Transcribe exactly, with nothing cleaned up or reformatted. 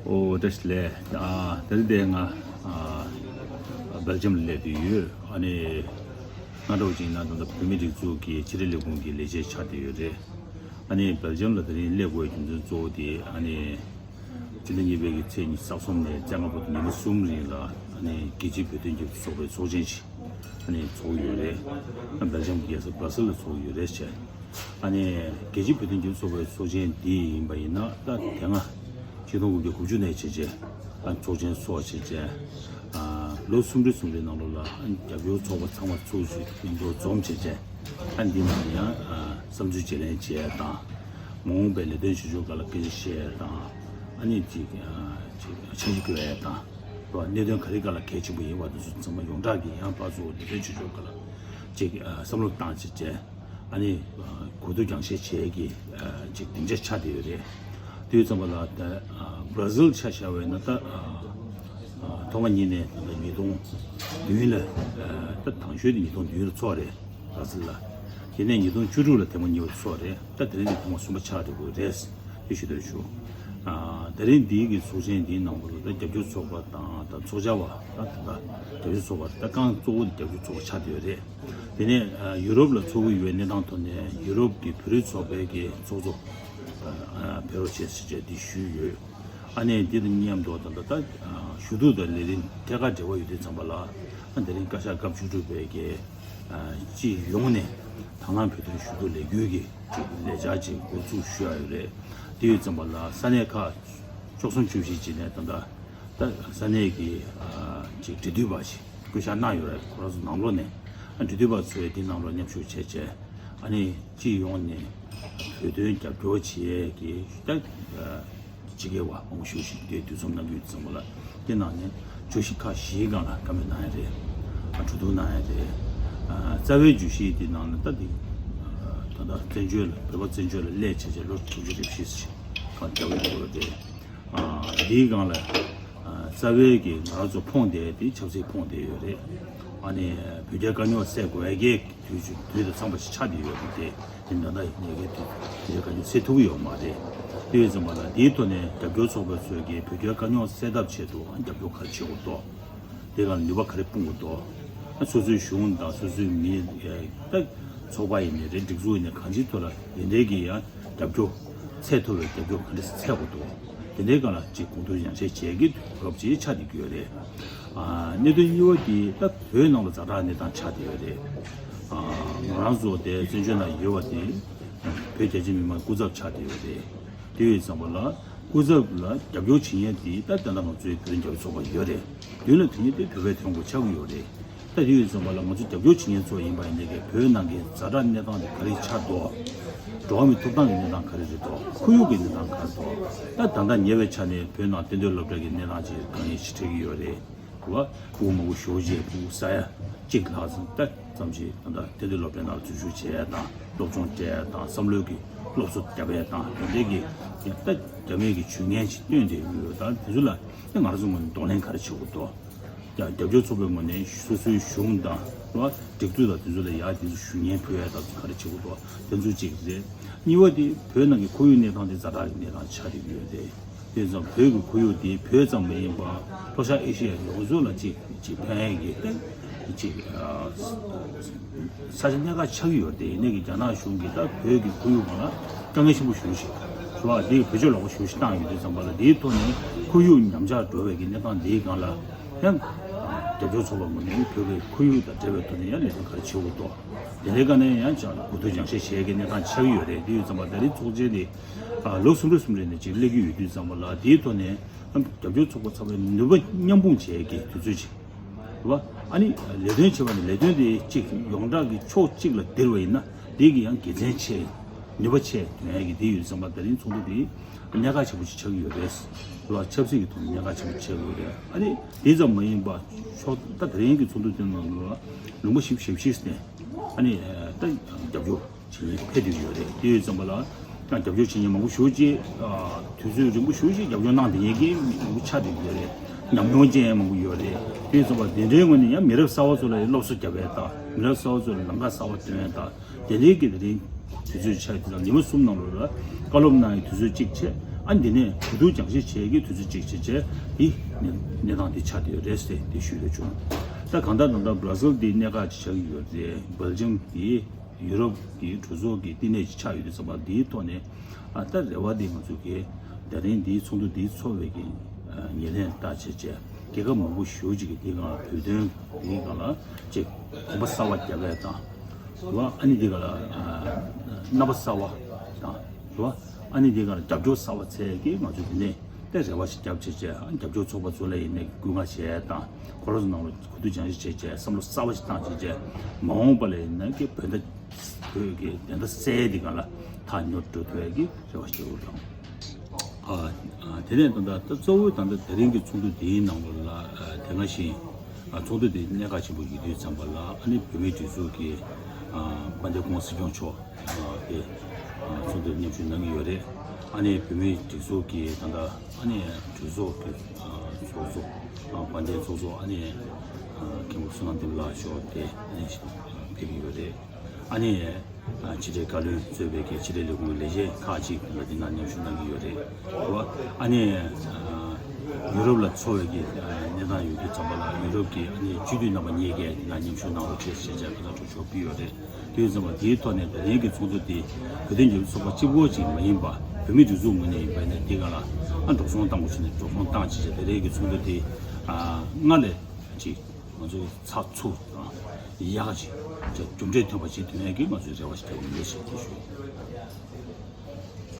ཨོ་བཀྲ་ཤིས་བདེ་ལེགས། ཨ་ད་རེས་དེ་ང་ཨ་སྦེལ་ཇམ་ལ་སླེབས་བསྡད་ཡོད། ཨ་ནི་ང་འདྲ་བོ་ཅིག་ཡིན་ན་ད་ལྟ་བོད་མིའི་སྒྲིག་འཛུགས་ཀྱི་ཕྱི་དྲིལ་ལས་ཁུངས་ཀྱི་ལས་བྱེད་ཆགས་བསྡད་ཡོད་རེད། ཨ་ནི་སྦེལ་ཇམ་ལ་དེ་རིང་སླེབས་དགོས་པའི་རྒྱུ་མཚན་གཙོ་བོ་དེ་ཨ་ནི་སྤྱི་ཟླ་གཉིས་པའི་གི་ཚེས་ཉི་ཤུ་རྩ་གསུམ་ནས་བཅོ་ལྔ་བར་དུ་ཉིན་གྲངས་གསུམ་རིང་ལ་ཨ་ནི་རྒྱལ་སྤྱིའི་བོད་དོན་རྒྱབ་སྐྱོར་ཚོགས་པའི་ཚོགས་ཆེན་ཞིག་ཨ་ནི་ཚོགས་ཀྱི་ཡོད་རེད། སྦེལ་ཇམ་གྱི་རྒྱལ་ས་སྦ་སེལ་ལ་ཚོགས་ཀྱི་ཡོད་རེད་ཟེར། ཨ་ནི་རྒྱལ་སྤྱིའི་བོད་དོན་རྒྱབ་སྐྱོར་ཚོགས་པའི་ཚོགས་ཆེན་འདི་ཡིན་པ་ཡིན་ན་ད་དེ་སྔ་ཆིག་སྟོང་དགུ་བརྒྱ་དགུ་བཅུ་ནས་བྱས་རྗེས་ཨ་ཚོགས་ཆེན་སོགས་བྱས་རྗེས་ཨ་ལོ་གསུམ་རེ་གསུམ་རེའི་ནང་ལོགས་ལ་ཨ་རྒྱབ་སྐྱོར་ཚོགས་པ་ཚང་མ་ཚུར་ཞུགས་མཉམ་དུ་འཛོམས་བྱས་རྗེས་ཨ་འདི་ནང་ཡང་ཨ་བསམ་ཚུལ་བརྗེ་ལེན་བྱེད་ཡ་དང་། མ་འོངས་པའི་ལས་དོན་བྱེད་ཕྱོགས་སྒང་ལ་སྐད་ཆ་བཤད་ཡ་དང་། ཨ་ནི་ཅིག་ཨ་ཅིག་འཆར་གཞི་བཀོད་ཡ་དང་། རོ་གནད་དོན་ག་རེ་སྒང་ལ་གལ་ཆེན་པོ་ཡིན་པ་དེ་ཚོ་ཚང་མ་ཡོངས་གྲགས་ཀྱི་ཡང་ཕར་ཚུར་ལས་དོན་བྱེད་ཕྱོགས་སྒང་ལ་ཅིག་ཨ་བསམ་བློ་བཏང་བྱས་བྱས། ཨ་ནི་ཨ་གོ་བསྡུར་རྒྱང་བཤད་བྱེད་ཀྱི་ཨ་ཅིག་སྡིངས་ཆ་ཆགས་བསྡད་ཡོད་རེད། དེ་ཡོད་ཙམ་པ་ལ་ད་ཨ་བྷ་ར་ཟིལ་ཆ་བཞག་པ་ཡིན་ན་ད་ཨ་ཨ་ཐོག་མ་གཉིས་ནས་ད་ཉིས་སྟོང་བདུན་ལ་ཨ་ད་དང་ཤོས་དེ་ཉིས་སྟོང་བདུན་ལ་ཚོགས་རེད་བྷ་ར་ཟིལ་ལ། དེ་ནས་ཉིས་སྟོང་བཅུ་དྲུག་ལ་ཐེངས་མ་གཉིས་པ་ཚོགས་རེད། ད་དེ་རིང་འདི་ཐེངས་མ་གསུམ་པ་ཆགས་འགྲོ་གི་རེད། དེ་ཞུ་འདོད་བྱུང་། ཨ་དེ་རིང་འདིའི་གི་ཚོགས་ཆེན་འདིའི་ནང་ལོགས་ལ་ད་རྒྱབ་སྐྱོར་ཚོགས་པ་དང་ད་ཚོགས་བཅར་བ་ད་ད་ལྟ་རྒྱབ་སྐྱོར་ཚོགས་པ་ད་རྐང་གཙོ་བོ་དེ་རྒྱབ་སྐྱོར་ཚོགས་པ་ཆགས་བསྡད་ཡོད་རེད། དེ་ནས་ཨ་ཡུ་རོབ་ལ་ཚོགས་ཀྱི་ཡོད་པའི་གནས་སྟངས་ཐོག་ནས་ཡུ་རོབ་ཀྱི་བོད་རིགས་ཚོགས་པའི་གི་ཚོགས་གཙོ་ཨ་ཕེབས་རོགས་བྱེད་ཟེར་བྱས་འདི་ཞུས་ཡོད། ཨ་ནི་འདི་དང་མཉམ་དུ་ད་ལྟ་ད་ཞུ་གཏུག་དང་ལས་རིམ་ཐད་ཀར་འབྲེལ་བ་ཡོད་དུས་ཙམ་པ་ལ་ཨ་དེ་རིང་བཀའ་ཤག་སྐབས་བཅུ་དྲུག་པའི་གི་སྤྱི་ཡོངས་ནས་དང་བླངས་བོད་དོན་ཞུ་གཏུག་ལས་འགུལ་གྱི་ལས་འཆར་ཅིག་འགོ་འཛུགས་ཞུ་ཡ་ཡོད་རེད། དེ་ཡོད་ཙམ་པ་ལ་ས་གནས་ཁག་བཅུ་གསུམ་བཅུ་བཞི་ཅིག་ནས་ད་ལྟ་ད་ས་གནས་ཀྱི་ཅིག་འབྲེལ་མཐུད་པ་ཞིག་བསྐོ་བཞག་གནང་ཡོད་རེད། ཁོ་རང་ཚོ་ནང་ལོགས་ནས་ཨ་འབྲེལ་མཐུད་པ་ཚོས་དེ་ནང་ལོགས་མཉམ་ཞུགས་བྱས་བྱས་ཨ་ནི་སྤྱི་ཡོངས་ནས་བོད་དོན་རྒྱབ་སྐྱོར་བྱེད་ཡས་ཀྱི་ད། ཕྱི་རྒྱལ་བ་མང་པོ་ཞིག་ཞིག་དེ་འདུ་འཛོམས་གནང་རྒྱུ་ཡོད་ཙམ་པ་ལ་དེ་ནང་ནས་བརྗོད་གཞི་ཁག་བཞིའི་སྒང་ལ་བཀའ་མོལ་གནང་ཡ་རེད། ཨ་གྲོས་བསྡུར་གནང་ཡ་རེད། ཨ་རྩ་བའི་བརྗོད་གཞི་དེ་ནང་ལ་ད་དེ་ད་ལྟ་བཙན་བྱོལ་ལ་བོད་པ་བཙན་བྱོལ་ལ་སླེབས་བྱས་བྱས་ལོ་དྲུག་ཅུ་རེ་བཞི་ཞིག་གང་རྒྱ་བོད་ཡོད་རེད། ཨ་དེའི་སྒང་ལ་ཨ་རྩ་བའི་གི་ང་རང་ཚོ་ཕོངས་བསྡད་དེ་ཆབ་སྲིད་ཕོངས་བསྡད་ཡོད་རེད། ཨ་ནི་བོད་རྒྱའི་དཀའ་རྙོག་སེལ་དགོས་ཡ་གི་དུས་ཚོད་དུས་དང་འཚམས་པ་ཞིག་ཆགས་བསྡད་ཡོད་པ་དེ་དེ་ད་ལྟ་ཡིན་ངེས་ཀྱི་དུས་དེ་ག་ཚོད་སེལ་ཐུབ་ཀྱི་ཡོད་མ་རེད། དེ་ཡོད་ཙམ་པ་ལ་དེའི་ཐོག་ནས་རྒྱབ་སྐྱོར་ཚོགས་པ་ཚོས་ཀྱི་བོད་རྒྱའི་དཀའ་རྙོག་སེལ་ཐབས་ཆེད་དུ་རྒྱབ་སྐྱོར་ག་རེ་བྱེད་དགོས་འདུག་དེ་ག་ལ་ནུས་པ་ག་རེ་སྤུངས་དགོས་འདུག་ཨ་སོ་སོའི་གཞུང་དང་སོ་སོའི་མི་ད་ཚོགས་པ་ཡིན་ནའི་རེད། སྒྲིག་འཛུགས་ཡིན་ནའི་གང་ཅིའི་ཐོག་ལ་དེ་འདྲའི་གི་ཡང་རྒྱབ་སྐྱོར་འཚོལ་ཐུབ་པའི་རྒྱབ་སྐྱོར་ག་འདྲ་འཚོལ་དགོས་འདུག་དེ་འདྲའི་སྒང་ལ་ཅིག་གོ་བསྡུར་ཡང་བྱས་བྱེད་ཀྱི་སྐབས་ཅིག་ཆགས་བསྡད་ཀྱི་ཡོད་རེད། ཨ་གནད་དོན་གཉིས་པ་དེ་ད་བོད་ནང་ལ་ཛ་དྲག་གནས་སྟངས་ཆགས་བསྡད་ཡོད་རེད། ཨ་ང་རང་ཚོ་དེ་བཙན་བྱོལ་ནང་ཡོད་པ་དེ་བོད་རྒྱ་ཆེ་མི་མང་སྐུ་ཚབ་ཆགས་བསྡད་ཡོད་རེད། དེ་ཡོད་ཙམ་པ་ལ་སྐུ་ཚབ་ལ་རྒྱབ་སྐྱོར་བྱེད་མཁན་དེ་ད་ད་ལྟ་ང་ཚོའི་བོད་རྒྱ་ཚོགས་པ་ཡོད་རེད། མདུན་ལ་དེ་ཉིད་དེ་བོད་པའི་དོན་དགོས་ཆགས་ཀྱི་ཡོད་རེད། ད་དེ་ཡོད་ཙམ་པ་ལ་ང་ཚོ་རྒྱབ་སྐྱོར་བྱེད་མཁན་ཚོ་ཡིན་པ་ཡིན་ནའི་བོད་ནང་གི་ཛ་དྲག་གནས་སྟངས་དེ་ག་རེ་ཆགས་འདུག་འགྲོ་བ་མིའི་ཐོབ་ཐང་གི་གནས་སྟངས་ག་རེ་རེད་འདུག་ཁོར་ཡུག་གི་གནས་སྟངས་ག་རེ་འདུག་ད་ད་ལྟ་ཉེ་བའི་ཆ་ནས་བོད་ནང་གཏན་སྡོད་སློབ་གྲྭ་གི་གནས་སྟངས་ཅིག་དཀའ་ངལ་ཞིག་འཕྲད་ཀྱི་ཡོད་རེད། རེད་བ། ཕྲུ་གུ་མང་པོ་ཞེ་པོ་ཅིག་ཕྲུ་གུ་ས་ཡ་གཅིག་ལྷག་ཙམ་ད་ཙམ་ཞིག་ད་ལྟ་གཏན་སྡོད་སློབ་གྲྭའི་ནང་འཛུལ་ཞུགས་བྱེད་ཡ་དང་སློབ་སྦྱོང་སྤྲད་ཡ་དང་བསམ་བློའི་གི་སློབ་གསོ་བརྒྱབ་ཡ་དང་དེ་འདྲའི་གི་ད་རྒྱ་མིའི་གི་ཇུས་ངན་ཞིག་བཏོན་བསྡད་ཡོད། ད་དེ་ཚོ་ལ་ད་ང་རང་ཚོ་ངོས་ནས་གདོང་ལེན་ག་རེ་བྱེད་དགོས་འདུག་ཀྱང་རྒྱབ་སྐྱོར་ཚོགས་པའི་ངོས་ནས་སོ་སོའི་གཞུང་དང་རེད་བ། སྒྲིག་འཛུགས་དང་དེ་ཚོ་ལ་ཡ་དེ་ཚོ་ཞུ་སྙན་ཕུལ་ཡ་དང་ག་རེ་བྱེད་དགོས་འདུག་དེ་ཚོ་གཅིག་རེད། གཉིས་པ་དེ་བོད་ནང་གི་ཁོར་ཡུག་གནས་སྟངས་དེ་ཛ་དྲག་གི་གནས་སྟངས་ཆགས་བསྡད་ཀྱི་ཡོད་རེད། དེ་ཙམ་བོད་ཀྱི་ཁོར་ཡུག་དེ་བོད་ཙམ་མ་ཡིན་པར་ལྷོ་ཤར་ཨེ་ཤི་ཡ་ཡོངས་རྫོགས་ལ་གཅིག་གཅིག་ཕན་ཡག་གི་ད་གཅིག་ས་ཆ་གནད་འགག་ཆགས་ཀྱི་ཡོད་རེད། དེ་ཡིན་ནའི་གི་རྒྱ་ནག་གཞུང་གིས་ད་བོད་ཀྱི་ཁོར་ཡུག་སྒང་ལ་དཀའ་ངལ་ཆེན་པོ་ཞེ་པོ་ཞིག་རེད་བ། དེ་བེད་སྤྱོད་ལོག་པ་ཞེ་པོ་ཞིག་བཏང་ཡོད་དུས་ཙམ་པ་ལ་དེའི་ཐོག་ནས་ཁོར་ཡུག་ཉམས་ཆག་འགྲོ་བའི་གི་གནས་སྟངས་དེའི་སྒང་ལ་ཡང་རྒྱབ་སྐྱོར་ཚོགས་པ་ངོས་ནས་བོད་ཀྱི་ཁོར་ཡུག་དང་འབྲེལ་བའི་ཐོག་ནས་ཡང་ལས་དོན་ག་རེ་བྱེད་དགོས་འདུག་དེ་འདྲའི་སྒང་ནས་ཡང་ཅང་གོ་བསྡུར་སྦྱང་བཤད་བྱེད་ཀྱི་གནས་སྟངས་ཆགས་ཀྱི་ཡོད་རེད། དེ་ཡོད་ཙམ་པ་ད་རེས་ཚོགས་ཆེན་དེ་ལོ་གསུམ་རེ་གསུམ་རེ་ནས་ཅིག་སླེབས་ཀྱི་ཡོད་དུས་ཙམ་པ་ལ་དེའི་ཐོག་ནས་རྒྱབ་སྐྱོར་ཚོགས་པ་ཚང་མས་ནུས་པ་མཉམ་སྤུངས་བྱེད་ཀྱི་དུས་ཚོད་ཅིག་རེད་བ། ཨ་ནི་ལས་དོན་བྱེད་པ་ནི་ལས་དོན་དེ་གཅིག་ཡོངས་གྲགས་ཀྱི་ཕྱོགས་གཅིག་ལ་བསྡུར་བ་ཡིན་ན་དེ་གི་ཡང་དགེ་མཚན་ཆེ་ནུས་པ་ཆེ་དོན་ཡག་གི་དེ་ཡོད་ཙམ་པ་ད་རིང་ཚོགས་འདུ་དེ་གནད་འགག་ཆེན་པོ་ཞིག་ཆགས་ཀྱི་ཡོད་རེད། རེད་བ། ཆབ་སྲིད་ཀྱི་ཐོག་ནས་གནད་འགག་ཆེན་པོ་ཆགས་ཀྱི་ཡོད་རེད། ཨ་ནི་དེ་ཙམ་མ་ཡིན་པ་ཕྱོགས་ད་ད་རིང་གི་ཚོགས་འདུ་དེ་ནང་ལ་ལུང་པ་བཞི་བཅུ་ཞེ་བཞི་ནས་ཨ་ནི་ད་རྒྱབ་སྐྱོར་བྱེད་མཁན་ཕེབས་བསྡད་ཀྱི་ཡོད་རེད། དེ་ཡོད་ཙམ་པ་ལ་ཀྱང་རྒྱབ་སྐྱོར་བྱེད་མཁན་མང་པོ་ཞེ་པོ་ཅིག་ཨ་དུས་ཚོད་རིང་པོ་ཞེ་པོ་ཅིག་རྒྱབ་སྐྱོར་གནང་བསྡད་མཁན་གྱི་མང་པོ་ཆགས་བསྡད་ཀྱི་ཡོད་རེད། ཉམས་མྱོང་ཅན་མང་པོ་ཡོད་རེད། དེ་ཡོད་ཙམ་པ་དེ་འདྲའི་ངོས་ནས་ཡང་མི་རབས་གསར་པ་ཚོ་ལ་སློབ་གསོ་རྒྱབ་ཡས་དང་མི་རབས་གསར་པ་ཚོ་ལ་ལམ་ཁ་གསར་པ་སྟོན་ཡས་དང་དེ་འདྲའི་གི་དེ་རིང་དུས་ཚོད་ཆགས་དེ་དང་ཉི་མ་གསུམ་ནང་ལོགས་ལ་བཀའ་སློབ་གནང་ཡའི་དུས་ཚོད་གཅིག་བྱས། ཨ་འདི་ནས་གོ་བསྡུར་སྦྱང་བཤད་བྱེད་ཀྱི་དུས་ཚོད་ཅིག་བྱས་བྱས་འདི་གནས་གནས་སྟངས་འདི་ཆགས་བསྡད་ཡོད་རེད་ཟེར་འདི་ཞུས་ཡོད་བྱུང་། ད་གང་ལྟར་ད་ལྟ་སྦྲ་སིལ་འདི་གནད་འགག་ཅིག་ཆགས་ཀྱི་ཡོད་རེད། སྦེལ་ཇམ་འདི་ཡུ་རོབ་ཀྱི་གྲོས་ཚོགས་ཀྱི་བསྟི་གནས་ཅིག་ཆགས་ཡོད་དུས་ཙམ་པ་འདིའི་ཐོག་ནས་ཨ་ད་རེ་བ་འདི་ང་ཚོ་གི་ད་རིང་འདིའི་ཚོགས་འདུ་འདིའི་ཚོགས་པའི་གི་ཉེར་ལེན་ལྟ་བྱས་བྱས་རྒྱལ་ཁབ་མང་པོ་ཞེ་པོ་ཅིག་གིས་འདིའི་སྒང་ལ་བོད་དོན་འདིའི་སྒང་ལ་ཅིག་གོམ་པ་གསར་བ་རྒྱག་ཡས་དང་། རེད་བ། ཨ་ནི་འདི་ག་ལ་རྣམ་པ་གསར་བ་དང་། རེད་བ། ཨ་ནི་འདི་ག་ལ་རྒྱབ་སྐྱོར་གསར་བ་འཚོལ་གྱི་ང་ཚོས་འདི་ནས་ཏེ་རེ་བ་ཞིག་རྒྱབ་བྱས་བྱས། རྒྱབ་སྐྱོར་ཚོགས་པ་ཚོ་ལ་ཡིན་ནའི་སྐུལ་མ་བྱས་དང་། ཁོ་རང་ཚོ་ནང་ལ་གོ་བསྡུར་སྦྱང་བཤད་བྱས་བྱས་བསམ་བློ་གསར་བ་ཞིག་བཏང་བྱས་བྱས། མ་འོངས་པ་ལ་ཡིན་ནའི་བོད་ཟླ་བོད་ཀྱི་བདེན་མཐའ་གསལ་འདི་ག་ལ་ཐག་ཉེ་བར་འགྲོ་ཐུབ་ཡ་གི་རེ་བ་ཞིག་རྒྱག་དགོས་དང་། ཨ། ཨ། དེ་ནས་ད་ལྟ་ད་གཙོ་བོ་ད་ལྟ་དེ་རིང་གི་ཚོགས་འདུ་འདིའི་ནང་ལོགས་ལ་ཨ་དེ་སྔ་བཞིན་ཨ་ཚོགས་འདུ་འདི་གནད་འགག་ཆེན་པོ་ཡིན་དུས་ཙམ་པ་ལ། ཨ་ནི་བོད་མིའི་སྒྲིག་འཛུགས་ཀྱི་ཨ་དཔལ་ལྡན་སྐུ་ངོ་སྲིད་སྐྱོང་མཆོག་ཨ་དེ་ཨ་ཚོགས་འདུར་མཉམ་ཞུགས་གནང་གི་ཡོད་རེད། ཨ་ནི་བོད་མིའི་སྒྲིག་འཛུགས་ཀྱི་ད་ལྟ་ཨ་ནི་གྲོས་ཚོགས་ཀྱི་ཨ་ཚོགས་གཙོ་ཨ་དཔལ་ལྡན་ཚོགས་གཙོ་ཨ་ནི་ཨ་མཁན་པོ་བསོད་ནམས་བསྟན་འཕེལ་ལགས་མཆོག་དེ་ཨ་ནི་ཕེབས་ཀྱི་ཡོད་རེད། ཨ་ནི་ཕྱི་དྲིལ་བཀའ་བློན་གཙོས་པའི་གི་ཕྱི་དྲིལ་ལས་ཁུངས་ཀྱི་ལས་བྱེད་ཁག་ཅིག་ལ་འདི་ནང་མཉམ་ཞུགས་གནང་གི་ཡོད་རེད། རེད་བ། ཨ་ནི་ཡུ་རོབ་ལ་འཚོ་བའི་གི་གནས་སྟངས་ཡོད་དུས་ཙམ་པ་ལ་ཡུ་རོབ་ཀྱི་ཨ་ནི་སྤྱི་འཐུས་རྣམ་པ་གཉིས་ཀས་འདི་ནང་མཉམ་ཞུགས་གནང་རོགས་བྱེད་ཞེས་བྱ་ག་ཚོད་གྲོས་ཆོད་ཕུལ་ཡོད་རེད། དེ་ཡིན་ཙམ་པ་དེའི་ཐོག་ནས་ད་རིང་གི་ཚོགས་འདུ་དེ་བོད་དོན་རྒྱབ་སྐྱོར་ཚོགས་པ་གཅིག་པོ་ཅིག་མ་ཡིན་པ་བོད་མིའི་སྒྲིག་འཛུགས་ངོས་ནས་ཡིན་པ་ནས་འདི་ག་ལ་ཨ་འགྲོ་སོང་བཏང་དགོས་ཞེས་ནས་འགྲོ་སོང་བཏང་བྱས་བྱས་ད་རིང་གི་ཚོགས་འདུ་དེ་ཨ་སྔར་ལས་ཅིག་ང་ཚོ་ཚགས་ཚུད་དང་ཡག་ཅིག་ཅིག་གྲུབ་འབྲས་ཐོན་པ་ཅིག་ཐོན་ཡག་གི་ང་ཚོས་རེ་བ་ཞིག་རྒྱག་གི་ཡོད་ཞེས་དེ་ཞུ།